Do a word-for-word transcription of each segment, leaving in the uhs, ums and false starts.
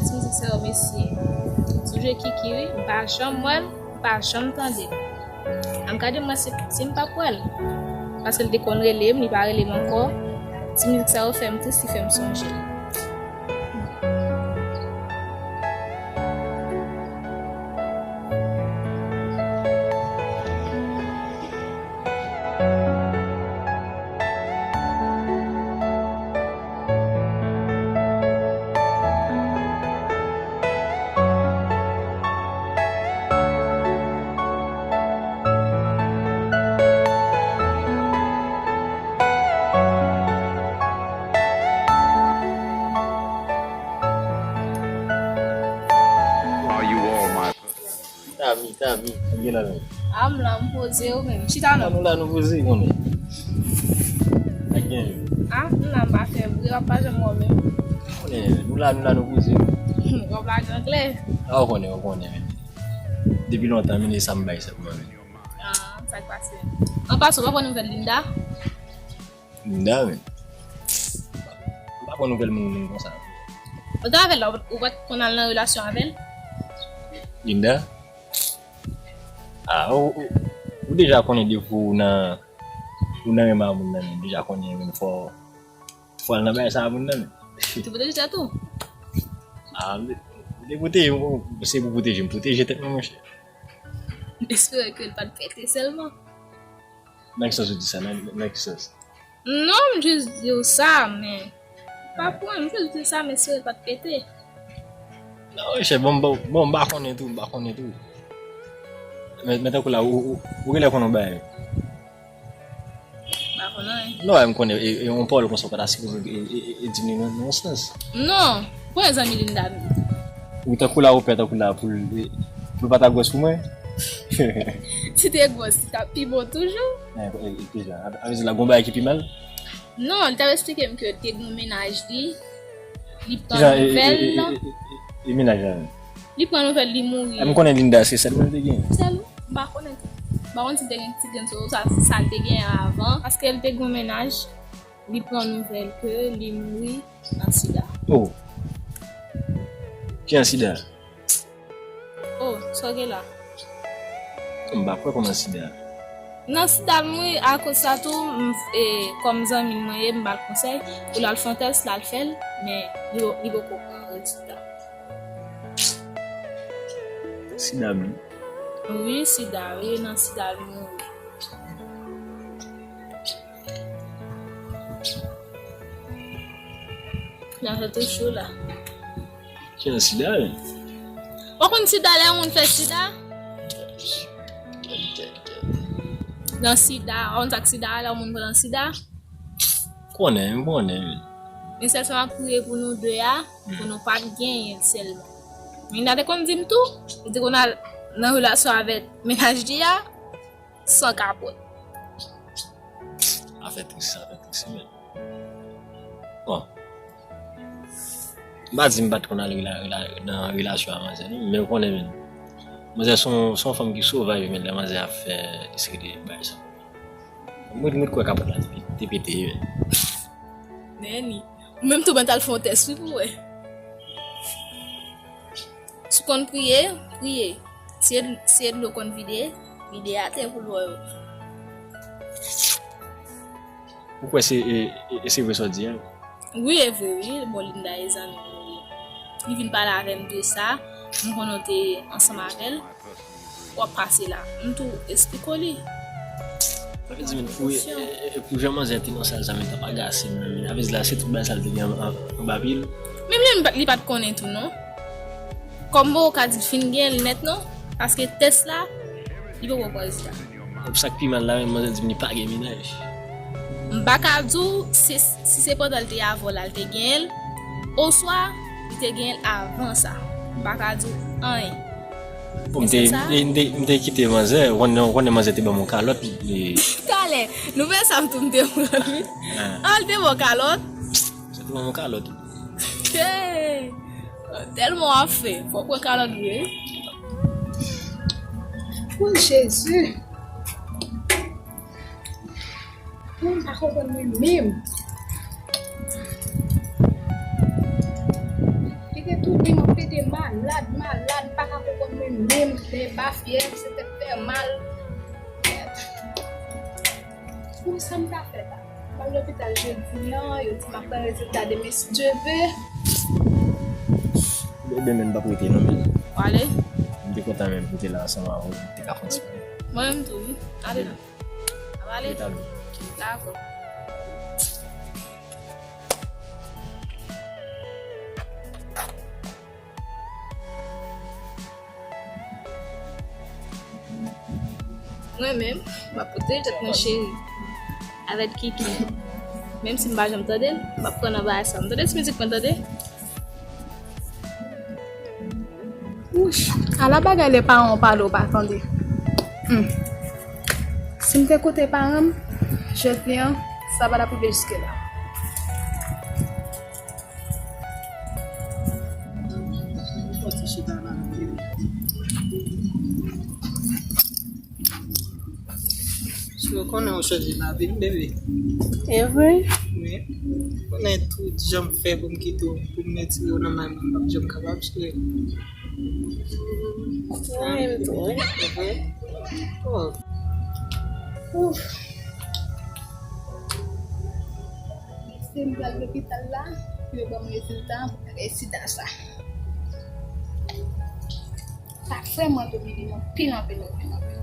Ti mizik sa yo, mesye. Sonje Kiki, wi, m pa janm wè l, m pa janm tande l. Ann gade mwen si, si m p ap wè l. Paske l te konn rele m, li pa rele m ankò. Ti mizik sa yo fè m tris, li fè m sonje l. Are you all my Tami, Tami, m gen la menm. A, m la, m poze, ou menm? Chita non. Nou la, nou poze, konnen. Ak gen. A, m la, m pa fè bri, w ap pa janm wè menm. Konnen, nou la, nou la, nou poze. W ap lage anglè. A, w konnen, w konnen, men. Depi lontan, men e sa m bay sèlman, men. A, sa k pase? An pasan, w pa pran nouvèl Linda? Linda, men. M pa pran nouvèl moun, moun konsa. Ou te avè l la, ou pa t konn al nan relasyon avè l? Linda? A, ou, ou, ou deja konnen depi ou nan, ou nan renmen a moun nan, men, deja konnen, men, fò, fò al nan bagay sa a moun nan, men. Ou te pwoteje tèt ou? A, m te, m te pwoteje, m, se pou pwoteje, m pwoteje tèt mwen, monchè. M espere ke l pa t pete sèlman. Nan ki sans ou di sa? Nan, nan ki sans? Non, m jis di w sa, men pa pou mwen, m jis di w sa, men si l pa t pete. Non, monchè, bon, bon, bon, m pa konnen tou, m pa konnen tou. Men, men tankou la, ou, ou, ou genlè konnen yon bagay. M pa konnen anyen. Non, m konnen, e, e, yon pawòl konsa, ou pa ta sipoze, e, e, e, e di li nan, nan yon sans. Non, konnen zanmi Linda m ye. Ou tankou la, ou pè tankou la, pou l, pou l pa ta gwòs pou mwen. Si te gwòs, li t ap pi bon toujou. E, e, e, kisa? A, a vle di la, gon bagay ki pi mal? Non, li t ap eksplike m ke te gon mennaj li, li pran nouvèl. Kisa, e, e, e, e, e, e, e mennaj la menm? Li pran nouvèl, li mouri. E, m konnen Linda, se sèl mwen li te gen. Sèl ou? M pa konnen tou. M pa konn si l te gen ti grenn sou sa, sa l te gen avan. Paske l te gon mennaj, li pran nouvèl ke li mouri nan sida. Oh. Ki nan sida? Oh, sa w gen la? M pa kwè kòman sida. Nan sida m wi, akoz sa tou, m, e, kòm zanmi m mwen ye, m ba l konsèy pou l al fè yon tès, l al fè l, men li, li poko pran rezilta. Sida m wi. Wi, sida, wi, nan sida l mouri. Nan sa tou cho la. Ki nan sida, wi. Ou konn sida lè yon moun fè sida? Nan sida, ou konn sa k sida, lè yon moun pran nan sida? Konnen, m konnen, wi. Men sèl sa m ap priye pou nou de a, pou nou pa t genyen l sèlman. Mina te konn di m tou, li te konn al nan relasyon avèk mennaj li a, san kapòt. Afè tris, afè tris, men. Bon. M pa di m pa t konn al rela-, rela-, nan relasyon a manzè, non, men ou konnen, men. Manzè se yon, se yon fanm ki sovaj, men lè manzè ap fè seri de bagay sa. Mwen, mwen kwè kapòt la te pe-, te pete, men. Nèni. Ou menm tou, mwen t al fè yon tès, wi, pou wè. Si w konn priye, priye. Si e, si e dlo w konn vide, vide atè pou l wè yo. Ou kwè se, e, e, e se vre sa w di a? Wi, e vre, wi. Bon, Linda e zanmi m, wi. Li vin pale avè m de sa. M konnen w te ansanm avè l. W ap pase la. M tou esplike w li. Sa vle di, men, pou, e, e, e, pou jan manzè te nan sal sa, men, t ap agase m, men. Sa vle di la, se tout bagay sa l te gen an, an, anba pye l. Menm li, li pa t konnen tou, non. Kòm bon, ou ka di l fin gen l nèt, non. Paske tès la, li poko pran rezilta. Sa k pi mal la, men, manzè di m li pa gen mennaj. M pa ka di w si, si se pandan l te avè w la, l te gen l, oswa li te gen l avan sa. M pa ka di w anyen. Bon, m te, m te, m te, m te kite manzè, ou konnen, ou konnen manzè te ban m yon kalòt, e. Talè, nouvèl sa m tou m te pran, wi. Ah. Ah, l te ban w kalòt? Manzè te ban m yon kalòt. Hey! Tèlman w ap fè, fò w pran kalòt vre. Oh, Jezi! Mwen pa konprann mwen menm. Li te tounen m ap Malad, malad, pa ka konprann mwen menm, men pa fyèv, se tèt fè mal. Pou sa m ta fè la? M al lopital jodi an, yo di m ap pran rezilta demen si Dye ve. Bebe, men m p ap rete non, men. W ale? M te kontan menm pou m te la ansanm avè w, m te ka fè yon ti pale. Mwen menm tou, wi. Ale la. N ap ale? Retabli. Dakò. Mwen menm, m ap pwoteje tèt mwen cheri. Avèk Kiki. Menm si m pa janm tande l, m ap pran nan bagay sa. M tande ti mizik mwen tande. Wouch, ala bagay lè paran w pale w pa tande. Hmm. Si m te koute paran m, jodi an, sa pa t ap rive jiske la. Fò ti chita la, bebe. Si w konnen w chanje lavi m, bebe. E vre? Wi. Konnen tout jan m fè pou m kite w, pou m retire w nan men mwen, m p ap janm kapab, cheri. Mwen menm tou, wi. E vre? Oh. Ouf. Se m pral lopital la, pou yo ban m rezilta pou bagay sida sa. Sa vrèman domine m anpil, anpil, anpil, anpil.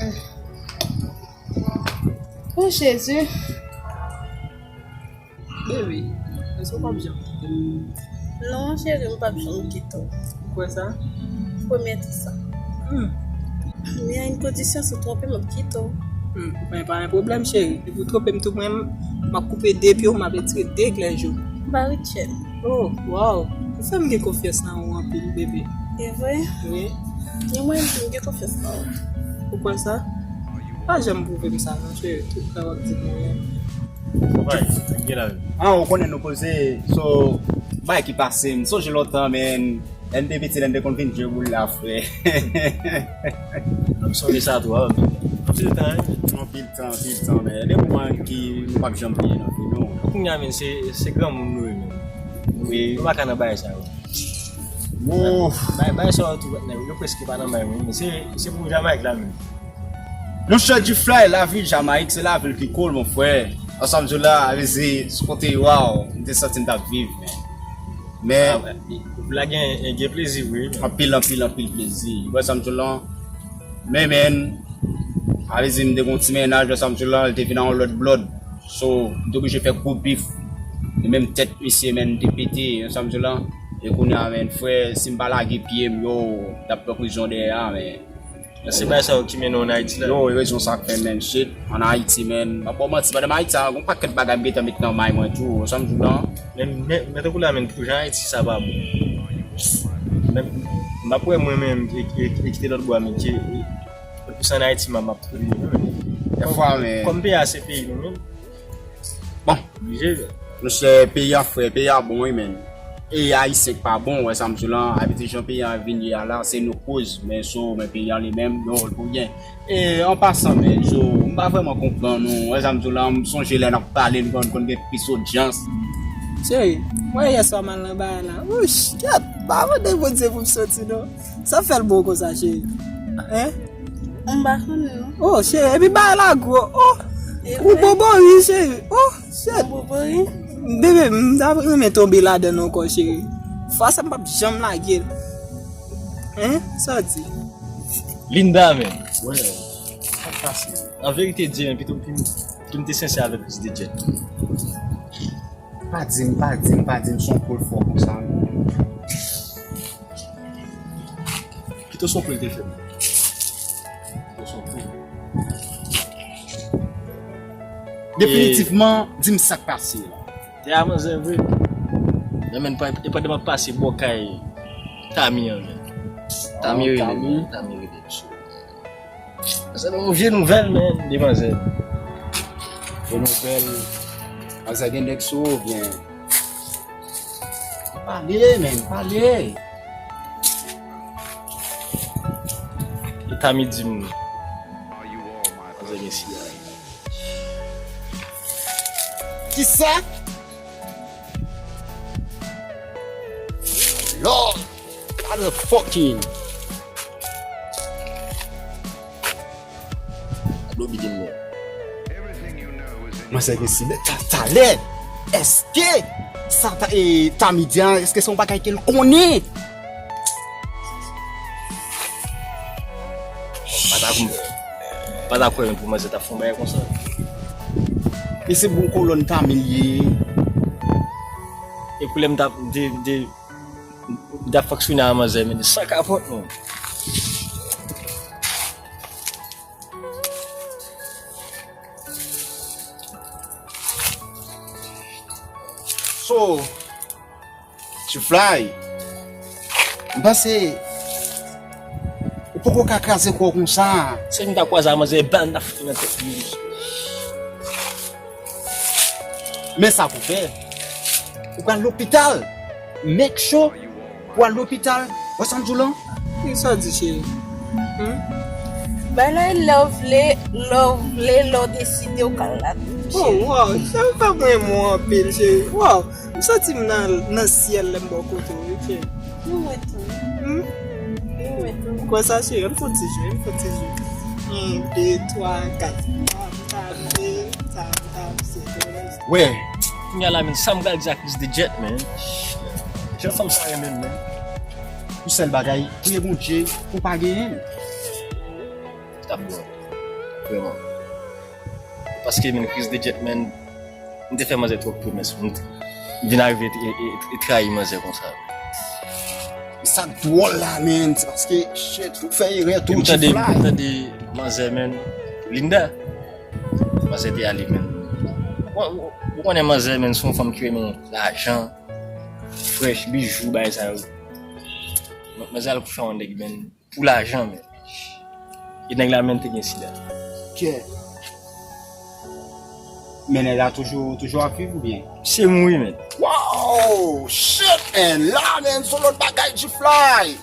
Mm. Oh, Jezi. Baby, èske w p ap janm kite m? Non, cheri, m p ap janm kite w. Ou kwè sa? Pwomèt ou sa. Hmm. Men a yon kondisyon, si w twonpe m, m ap kite w. Hmm, men pa gen pwoblèm, cheri. Depi w twonpe m tou, mwen, m ap koupe de pye w, m ap retire de glèj ou. M pa Rutshelle. Oh, wow. Ou fè m gen konfyans nan ou anpil, bebe. E vre? Wi. Gen mwayen pou m gen konfyans nan ou. Ou kwè sa? Pa janm pwouve m sa, non, cheri. Tout lè w ap di m wi. Bay, gen la. Ah, ou konnen nou koze, so, bay ki pase, m sonje lontan, men, lè n te piti, lè n te konn vin jwe boul la, frè. M sonje sa tou, ah, anpil tan, wi. Anpil tan, anpil tan, men, de moman ki nou p ap janm bliye nan vi nou. Kounye a, men, se, se granmoun nou ye, men. Wi. Nou pa ka nan bagay sa yo. Wouf. Bay, bay sa yo tou, nèg, yo prèske pa nan may mwen, men se, se pou Jamayik la menm. Monchè G-Fly, lavil Jamayik, se lavil ki cool, mon frè. Ansanm di w la, vle di, se kote, waw, m te santi m t ap viv, men. Men, la gen, gen plezi vre, men. Anpil, anpil, anpil plezi. Ou wè sa m di w lan? Men, men, a vle di, m te gen yon ti mennaj, ou wè sa m di w lan, li te vin a yon lòt blòd. So, m te oblije fè gwo bif. E menm tèt misye, men, te pete, ou wè sa m di w lan? E kounye a, men, frè, si m pa lage pye m, yo, m t ap pran prizon dèyè a, men. Se bagay sa yo ki mennen w an Ayiti la? Yo, e rezon sa k fè, men, shit, an Ayiti, men, m ap ba w manti, pandan m Ayiti a, gon pakèt bagay m gentan met nan may mwen tou, ou wè sa m di w lan? Men, men, men tankou la, men, pou jan Ayiti sa pa bon. Men, m ap wè mwen menm, e, e, e kite lòt bò a, men, ki, e, e pou sa an Ayiti, m ap, m ap Dèfwa, men. Kòm peyi a se peyi nou menm. Bon. Oblije. Monchè, peyi a frè, peyi a bon, wi, men. E Ayisyen k pa bon, wè sa m di w lan, abitye jan peyi a vin ye a la, se nou koz, men so, men peyi a li menm, yo, l pou byen. E, an pasan, men, so, m pa vrèman konprann nou, wè sa m di w lan, m sonje lè n ap pale, n konn, konn gen plis odyans. Cheri, mwen yè swa m al nan bagay la. Wouch, kèt, pa mande Bondye pou m soti, non. Sa fè l bon konsa, cheri? Hein? M pa konnen non. Oh, cheri, epi bagay la gwo. Oh, ou bobo wi, cheri. Oh, shit. Ou bobo wi. Bebe, m ta renmen tonbe ladann ankò, cheri. Fwa sa m p ap janm lage l. Hein? Sa w di? Linda, men. Wè, sa k pase? An verite, di, men, pito, pito m te sensè avèk Miss Dejet. Pa di m, pa di m, pa di m, se yon kou l fò konsa. Pito se yon kou l te fè m. Pito se yon kou. Definitivman, di m sa k pase la. Te a manzè vre. Non, men, pa, e pandan m ap pase bò kay Tami an, men. Tami rele m, Tami rele m. Se bon, vye nouvèl, men, demanzè. Vye nouvèl. Manzè gen nèg sou ou, byen. Pale, men, pale. E Tami di m, manzè gen sida. Kisa? Lord, motherfucking. Gad lobby gen mwen. Manzè gen silè ta, talè. Èske sa ta, e, Tami di a, èske se yon bagay ke l konnen? Pa ta, pa ta kwè menm pou manzè ta fè yon bagay konsa. E se bon kolòn Tami l ye. E pou lè m t ap de, de, m t ap fonksyone a manzè, men san kapòt non. So, G-Fly, m panse ou poko ka kraze kò w konsa. Se m ta kwaze a manzè, bal m ta fout nan tèt li. Men sa pou fè, ou pral lopital. Make sure pou al lopital. Wè sa m di w lan? Kisa w di, cheri? Hmm? Bay la lè w vle, lè w vle, lè w deside w ka al la tou, cheri. Oh, wow, sa pa mwen mwen anpil, cheri. Wow, m santi m nan, nan syèl lè m bò kote w, wi, cheri. Ou mwen tou. Hmm? Ou mwen tou. Ou kwè sa, cheri? Ann fè yon ti jwe, ann fè yon ti jwe. Yon, de, twa, kat. Sa, sa, sa, se Wè. Kounye a la, men, sa m pral di a Chris the Jet, men. Jan fanm sa renmen m, men. Yon sèl bagay, priye Bondye pou pa genyen l. T ap bon. Vrèman. Paske, men, Chris the Jet, men, m te fè manzè twòp pwomès. M t-, m vin arive e, e, e, e trayi manzè konsa. E sa k dwòl la, men, se paske, shit, ou fè erè tou, G-Fly. M tande, m tande manzè, men, Linda. Manzè te ale, men. Ou, ou, ou konnen manzè, men, se yon fanm ki renmen lajan, frèch, bijou, bagay sa yo. Manzè al kouche a yon nèg, men, pou lajan, men. E nèg la, men, te gen sida. Kè. Men nèg la toujou, toujou ap viv oubyen? Se mouri, men. Wow! Shit, man! La, men, se yon lòt bagay, G-Fly!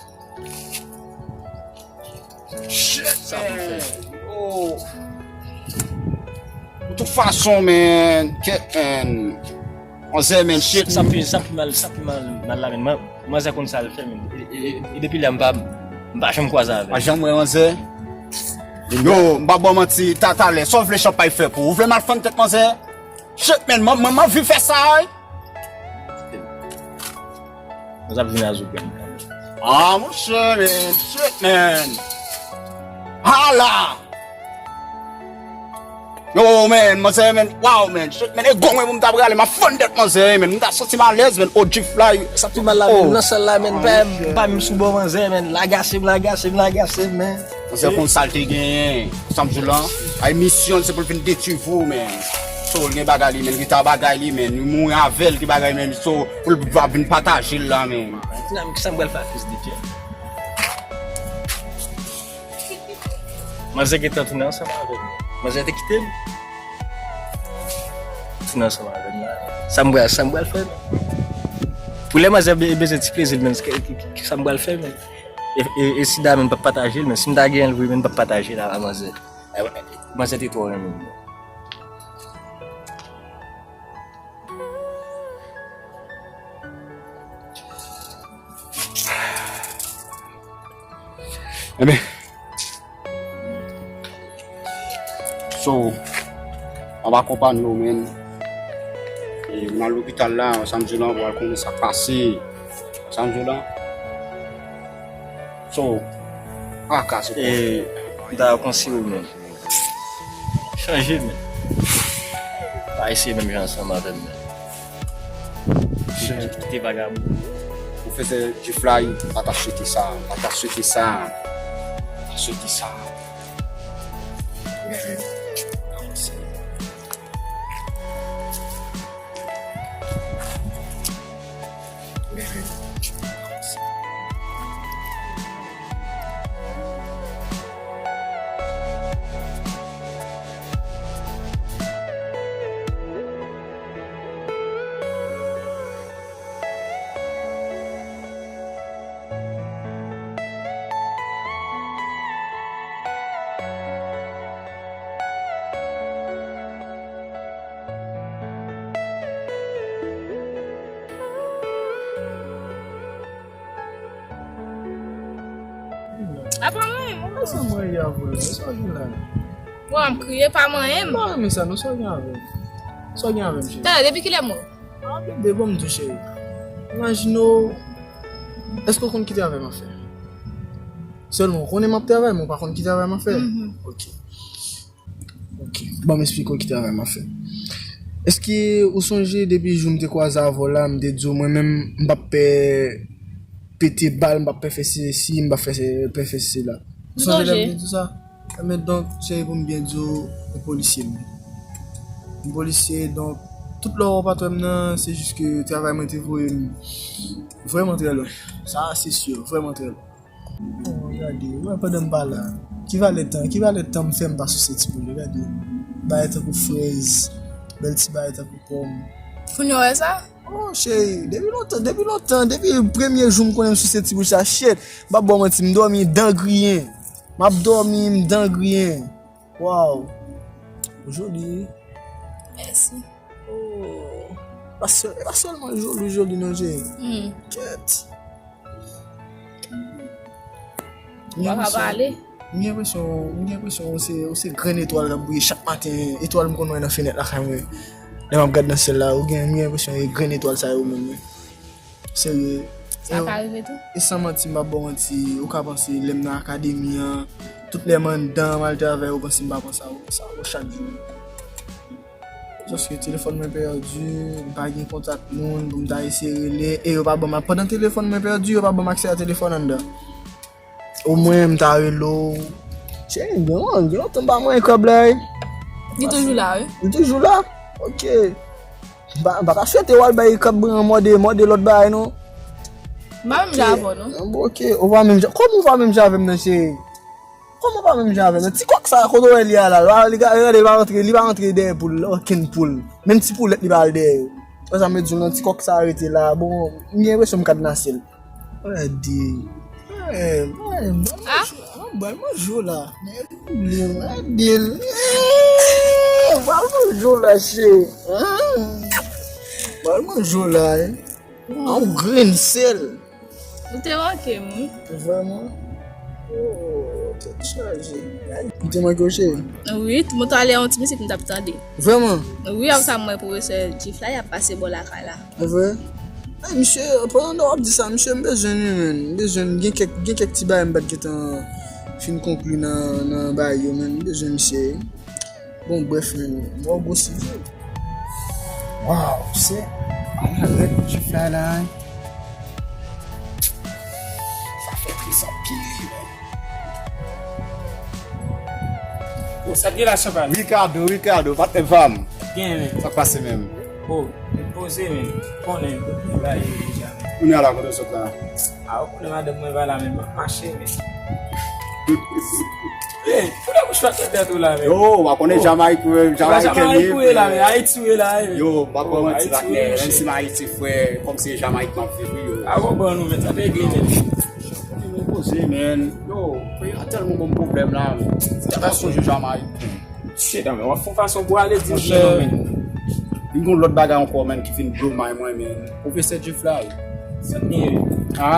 Shit, man. Yo. De tout fason, man. Kèt, man. Manzè, man, shit. Sa pi, sa pi mal, sa pi mal, mal la, man. Manzè konn sa l fè, man. E, e, e, e depi lè m pa, m pa janm kwaze avè l. Pa janm wè manzè? Yo, m pa ba w manti, ta, talè. Sa w vle chanpay fè pou ou? Ou vle m al fann tèt manzè? Shit, man, mwen, mwen, m anvi fè sa, wi. Mwen ap vin a Zougan. Ah, monchè, man. Shit, man. Hala! Yo, man, manzè, man. Wow, man. Shit, man. E gon mwen, mwen ta prale. M ap fann tèt manzè, man. Mwen ta santi m alèz, man. O G-Fly. Sa pi mal la, man. Nan sal la, man. Pa, pa menm sou bò manzè, man. Lagase m, lagase m, lagase m, man. Manzè konn sa l te genyen. Sa m di w lan. Ay misyon l se pou l vin detwi vou, man. So, l gen bagay li, man. Li ta bagay li, man. Li mouri avè l, ki bagay, man. So, pou l va vin pataje l la, man. Dinamik, sa m pral fè a Chris the Jet. Manzè gentan tounen ansanm avè m. Manzè te kite m. Tounen ansanm avè m la. Sa m pral, sa m pral fè, man. Pou lè manzè be-, bezwen ti plezi l, man, ki, ki, ki, ki sa m pral fè, man? E, e, e sida, man, m p ap pataje l, man. Si m ta genyen l vre, man, m p ap pataje l a manzè. E, e, manzè te twò renmen m. Enben, so, m ap akonpanye w, man. E, m al lopital la, samdi lan, pou al konnen sa k pase. Samdi lan. So, pa ka se. E, m ta konseye w, man. Chanje, man. Pa eseye menm jan ansanm avè m, man. Chanje. Kite vagabon. Ou fè se G-Fly, pa ta swete sa, pa ta swete sa. Pa ta swete sa. A pa mwen. Mwen sa mwen ye avè w. Sa w gen la? Bon, m kriye pa mwen menm. M pa renmen sa non, sa w gen avè m? Sa w gen avè m, cheri? Tande, depi kilè m wè w? Ah, bebe, bon, m di w, cheri. Imajine w, èske w konn ki travay m ap fè? Sèlman, w konnen m ap travay, men w pa konn ki travay m ap fè? Mhm. Ok. Ok. Ban m esplike w ki travay m ap fè. Èske ou sonje depi jou m te kwaze avè w la, m te di w mwen menm, m p ap pè pete bal, m p ap pè fè sesi, m p ap fè se, pè fè sela. Ou sonje lè m te di w sa? Enben, donk, cheri, pou m byen di w, m polisye m ye. M polisye, donk, tout lè w wè w pa t wè m nan, se jis ke travay mwen te voye m vrèman trè lwen. Sa, se si, vrèman trè lwen. Oh, gade, wè, pandan m pa la, ki valè tan, ki valè tan m fè m pa souse ti boul yo, gade. Bagay tankou frèz, bèl ti bagay tankou pòm. Kounye a w wè sa? Oh, cheri, depi lontan, depi lontan, depi premye jou m konnen m souse ti boul sa, shit, m p ap ba w manti, m dòmi dan griyen. M ap dòmi, m dan griyen. Waw. Ou joli wi. Mèsi. Oh. Pa sèl, e pa sèlman joli, joli non, cheri. Hmm. Kèt. Ou pa ka pale. M gen enpresyon, m gen enpresyon ou se, ou se grenn etwal k ap briye chak maten, etwal m konn wè nan fenèt lakay mwen. Lè m ap gad nan syèl la, ou gen, m gen enpresyon e grenn etwal sa yo menm wi. Serye. Sa ka rive tou. E san manti, m p ap ba w manti, ou ka panse lè m nan akademi an, tout lè m anndan, m al travay, ou panse m pa panse a ou, panse a ou chak jou. Paske telefòn mwen pèdi, m pa gen kontak moun pou m ta eseye rele, e yo pa ban m, pandan telefòn mwen pèdi, yo pa ban m aksè a telefòn anndan. Omwen m ta rele w. Cheri, gen, gen lontan m pa manyen krab la wi. Li toujou la wi. Li toujou la? Ok. M pa, m pa ta swete w al bay krab mòde, mòde lòt bagay non. M pa menm jan avè w non. Bon, ok, ou pa menm jan, kòman ou pa menm jan avè m nan, cheri? Kòman ou pa menm jan avè m nan? Ti kòk sa, kote w wè li a la? Li pa, li pa, li pa rantre, li pa rantre dèyè poul, okenn poul. Menm ti poulèt li pa al dèyè yo. Wè sa m di w nan, ti kòk sa rete la. Bon, m gen enpresyon m kadnase l. Gade. Eh, eh, ba l manje w la. Gade l. Eh, ba l manje w la, cheri. Ba l manje w la, eh. Yon grenn sèl. Ou te manke m wi. Vrèman? Oh, tèt chaje. Ou te manke w, cheri? Wi, mwen t ale yon ti mizik m t ap tande. Vrèman? Wi, ap sa mwen pwofesè Jif la, y ap pase bò lakay la. An vre? Ay, misye, pandan w ap di sa, misye, m bezwen li, menn. M bezwen li. Gen kèk, gen kèk ti bagay m pa t gentan fin konkli nan, nan bagay yo, menn. M bezwen misye. Bon, brèf, menn. Bon, gwo sijè. Waw, se ala rèd ti fly la, hein. Sa fè tris anpil, wi, menn. Oh, sa t gen la, chanpay? Ricardo, Ricardo, patnè pa m. Gen, men. Sa k pase menm? Oh, m poze, men. Konnen, m bay deja, men. Kounye a la, kote w sot la? A, ou konnen madanm mwen pa la, men, m ap mache, men. Hey, poutèt bouch pa t tèt ou la, men. Yo, w a konnen Jamayik, Jamayik ou ye la, men. Ayiti ou ye la, men. Yo, m pa kwè manti la, men. Menm si m Ayiti, frè, kòm se Jamayik m ap viv, wi, yo. A, bon, bon, nou, men, sa te regle, men. Mwen poze, men. Yo, peyi a tèlman ban m pwoblèm la, men. Sa ta sonje Jamayik. Shit, men, w ap fè yon fason pou ale di m non, men. Vin gon lòt bagay ankò, men, ki vin blow mind mwen, men. Pwofesè Jif la, wi. Sa t gen? Ha?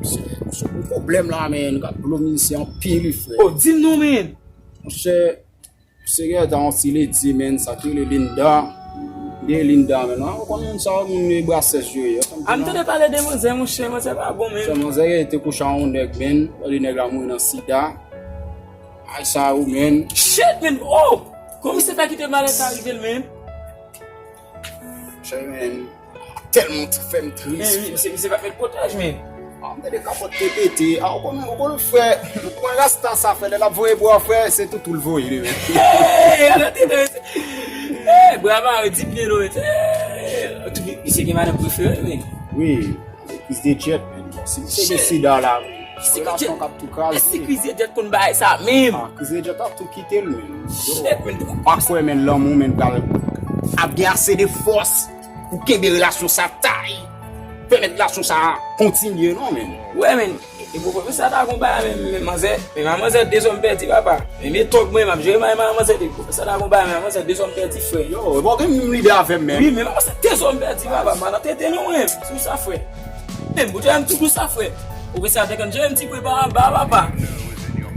Se, se yon pwoblèm la, men. Gad blow mind se anpil, wi, frè. Oh, di m non, men. Monchè, serye ta yon ti ledi, men, sa ki rele Linda. Gen Linda, men. Ou konnen moun sa yo, moun e bra sèch yo ye. A, m tande pale de manzè, monchè, manzè pa bon, men. Monchè, manzè te kouche a yon nèg, men. Tande nèg la mouri nan sida. Ay, sa yo, men. Shit, men. Oh! Kòman misye fè kite malè sa rive l, men? Cheri, men. Tèlman fè m tris. Men, misye, misye pa t met pwotèj, men. A, m tande kapòt te pete. A, ou konnen, ou konnen, frè. Mwen rasta sa, frè. Lè l ap voye bwa, frè, se toutou l voye li, men. Hey, ala tete, men. Hey, bra mare, di pye lo, men. Hey, misye gen madanm prefere, men. Wi. Kriz de dyèt, men. Si misye gen sida la, men. Relasyon k ap tou kraze. Èske kriz de dyèt konn bagay sa menm? A, kriz de dyèt ap tou kite l, men. Shit, men. Pa kwè, men, lanmou, men, pral ap gen ase de fòs pou kenbe relasyon sa tay. Pèmèt relasyon sa kontinye, non, men. Wè, men. E pou pwofesè ta gon bagay, men, men manzè, men manzè de zòm pèdi, papa. Men, men tòg mwen, m ap jere mari manzè de pwofesè ta gon bagay, men manzè de zòm pèdi, frè. Yo, e bon, gen menm lide avè m, men. Wi, men manzè de zòm pèdi, papa. Madan tete non, men. Sou sa, frè. Men, Bondye, m toujou sa, frè. Ou wè sa te konn jere m ti prepa anba, papa.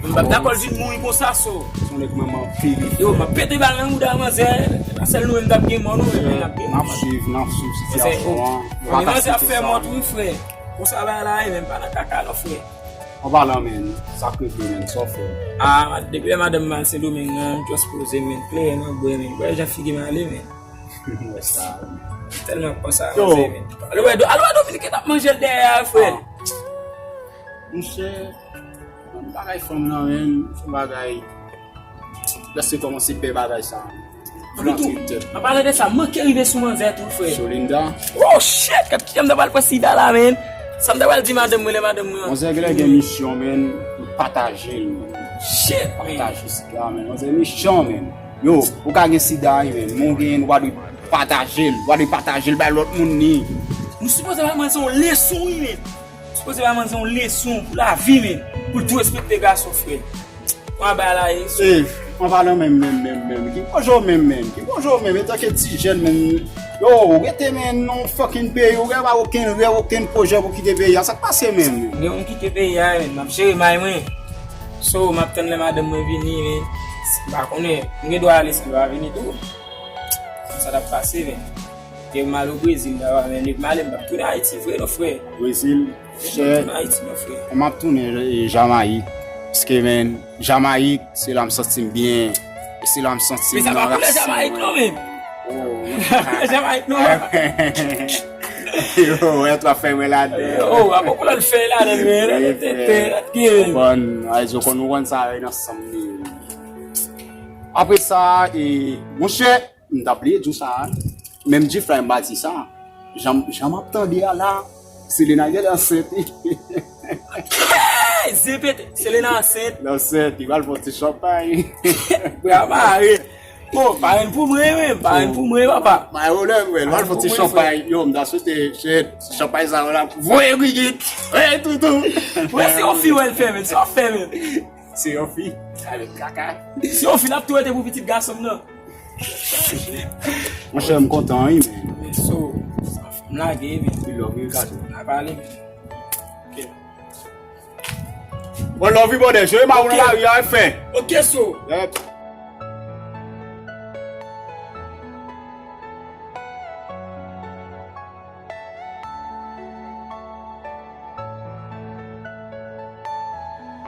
M p ap dakò l vin mouri konsa, so. Se yon nèg mwen anpil. Yo, m ap pete bal nan mouda manzè. Se pa sèl nou menm t ap gen mò, nou menm n ap gen mò. N ap swiv, n ap swiv sitiyasyon an. Manzè ap fè mò tou, frè. Konsa bagay la ye, men m pa nan kaka non, frè. An palan, men, sa k rive, men, sa w fè? Ah, depi lè madanm m al Sendomeng nan, m just poze, men, kleren nan bwè, men. Bwè jan figi m ale, men. Wè sa. Tèlman konsa, manzè, men. Al wè, al wè Dominiken t ap manje l dèyè a, frè. Monchè, bagay fanm nan, men, se bagay. Lè se kòmanse pè bagay sa. An palan de sa, m manke rive sou manzè tou, frè. Sou Linda. Oh, shit! Gad kijan m ta pral pran sida la, men. Sa m ta pral di madanm mwen, lè madanm mwen. Manzè genlè gen misyon, men. Pataje l, men. Shit, men. Pataje sida, men. Manzè misyon, men. Yo, ou ka gen sida, wi, men. Men ou genyen, ou pa dwe pataje l. Ou pa dwe pataje l bay lòt moun, ni. Nou sipoze ba manzè yon leson, wi, men. Sipoze ba manzè yon leson pou lavi, men. Pou l tou respekte gason, frè. Mwen ba la ye. Ey, mwen pa nan menm, menm, menm, menm. Ki koze w menm, menm? Ki koze w menm? Etanke ti jèn, menm. Yo, ou rete, menm, nan yon fucking peyi, ou gen pa okenn rèv, okenn pwojè pou kite peyi a. Sa k pase, menm? Gen moun kite peyi a, menm. M ap jere may mwen. So, m ap tann lè madanm mwen vini, menm. M pa konnen. M gen dwa ale san l pa vini tou. Sa t ap pase, menm. Gen m al o Brezil, la, menm. Depi m ale, m p ap tounen Ayiti, vre, non, frè. Brezil, chè. Ayiti, non, frè. Mwen ap tounen, e, Jamayik. Paske, men, Jamayik, se la m santi m byen. E se la m santi m nan rasin mwen. Men sa pa koulè Jamayik, non, menm. Oh, Jamayik, non. Yo, wè, twa fè mwen ladan. Oh, apa koulè l fè ladan, men. Wi, frè. Konprann, ay, yo konn, ou konn sa, nan sanm li. Apre sa, e, monchè, m ta bliye di w sa, menm G-Fly m pa di sa. Jan, jan m ap tande a la, Selena genlè ansent, wi. Hey! Zepete! Selena ansent. L ansent, li pral fè yon ti chanpay. Bra mare. Oh, parèn pou mwen, wi. Parèn pou mwen, papa. Bay olèm, wi. L pral fè yon ti chanpay. Yo, m ta swete, shit, chanpay sa yo la. Voye gwigit. Voye toutou. Wè, se yon fi, wè, l fè, men. Se yon fi, men. Se yon fi. Alè, kaka. Se yon fi, l ap tou rete pou pitit gason m nan. Monchè, m kontan, wi, men. Men so, m lage, men. Wi, love you, Kato. N a pale, men. Ok. Bon, love you, brother. Jere may ou nan lari a, fè. Ok, so. Yep.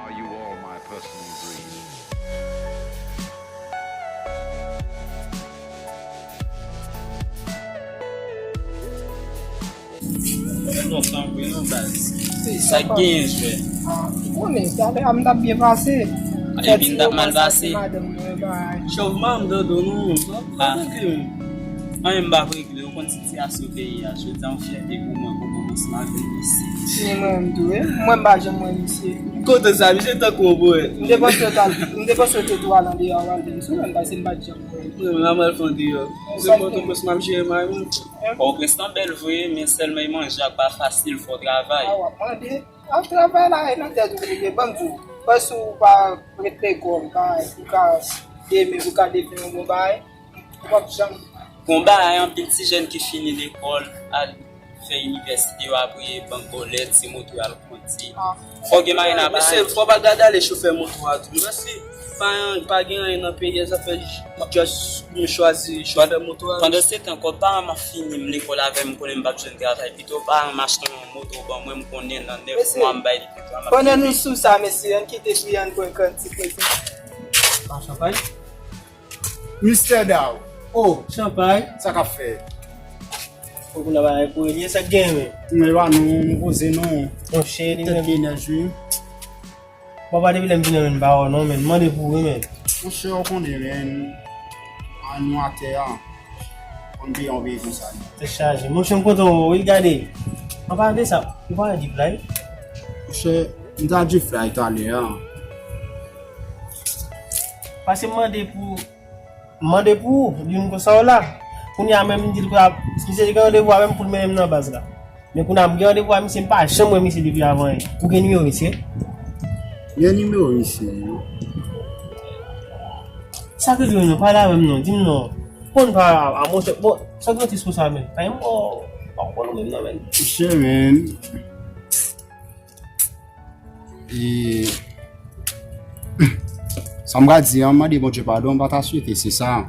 Are you all my personal dreams? Fè lontan vre non, baz. Sa k genyen, frè? Ah, ou konnen, talè a m t ap byen pase. Epi m t ap mal pase. Madanm mwen bay. Chòvman m dodo nou. Ah. Anyen m pa regle, ou konn sitiyasyon peyi a. Jodi a yon fyète pou mwen, pou kòmansman avè misye. Ni mwen menm tou, wi. Mwen m pa janm wè misye. M kontan sa, misye tankou yon powèt. M te panse w t al, m te panse w te tou al andeyò, w al vin sou mwen, paske m pa t janm wè l. Mwen menm, m ap al fè andeyò. Se Pòtoprens m ap jere may mwen. Pòtoprens lan bèl vre, men sèlman e manje a k pa fasil, fò w travay. A, w ap mande. Al travay la, e nan tèt ou pou li ye. Ban m di w, paske ou pa ret lekòl, pa, ou ka demen, ou ka devni yon bon bagay, ou p ap janm. Gon bagay, anpil ti jèn ki fini lekòl, al fè inivèsite yo, apre bank bòlèt, se moto y al kondi. Fò gen mwayen nan bagay. Mesye, fò pa gade ale chofè moto a tou. Mèsi. Pa, pa gen anyen nan peyi a, sa fè just nou chwazi chofè moto a. Pandansetan, kòb paran m ap fini, m lekòl avè m, m konnen m p ap jwenn travay. Pito paran m achte yon moto ban mwen, m konnen nan nèf mwa m bay li pito a, m ap fini. Pandan nou sou sa, mesye, ann kite Brian pran kantik, mesye. Pa chanpay? Mistè Daw. Oh, chanpay. Sa k ap fè? Ou konn bagay pou li, sa k gen, men? Men pa nou, nou poze nou. Monchè, li menm. Tèt ki nèj, wi. Papa, depi lè m vin nan men m pa wè w non, men. Mande pou ou, men. Monchè, ou konnen, men. An nou atè a. Konn peyi an peyi konsa, li. Tèt chaje. Monchè, m kontan wè w, wi, gade. An palan de sa, ou pa wè G-Fly? Monchè, m t a G-Fly talè a. Pase m mande pou, m mande pou ou, di m konsa w la. Kounye a menm, m di l pou misye te gen randevou avè m pou l mennen m nan baz la. Men kounye a m gen randevou a misye, m pa janm wè misye depi avan yè. Ou gen nimewo misye? Gen nimewo misye, wi. Sa k rive w non, pale avè m non, di m non. Konn pa a, a monchè, bon, sa k rive w tris konsa menm? Pa gen mò, pa konn ou menm non, menm. Monchè, menm. E, sa m pral di an, m mande Bondye padon, m pa ta swete se sa.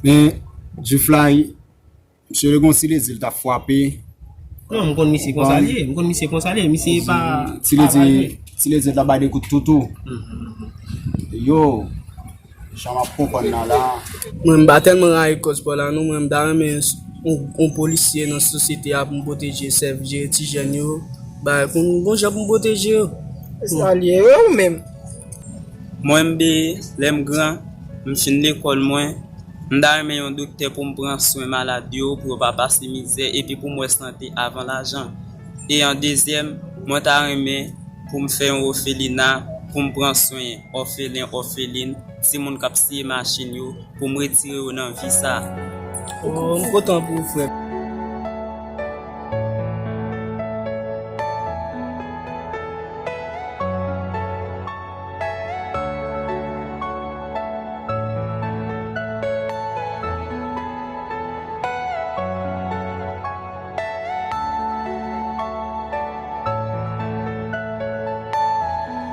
Men, Dufly, misye te gon ti lezi l t ap frape. Non, m konn misye konsa l ye, m konn misye konsa l ye, misye pa, ti lezi, ti lezi l t ap bay de kout toutou. Yo, jan m ap konprann nan la. Mwen, m pa tèlman rayi kòz pa w la, non. Mwen, m ta renmen yon, yon polisye nan sosyete a pou m pwoteje, sèvi, jere ti jèn yo. Bay, pou m gon jan pou m pwoteje yo. E sa l ye, wi, ou menm? Mwen, m be, lè m gran, m fin lekòl mwen, m ta renmen yon doktè pou m pran swen malad yo, pou yo pa pase mizè, epi pou m wè sante avan lajan. E an dezyèm, mwen ta renmen pou m fè yon òfelina, pou m pran swen òfelen, òfelin, timoun k ap siye machin yo, pou m retire yo nan vi sa. Oh, m kontan pou ou, frè.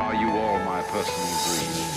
Are you all my personal dreams?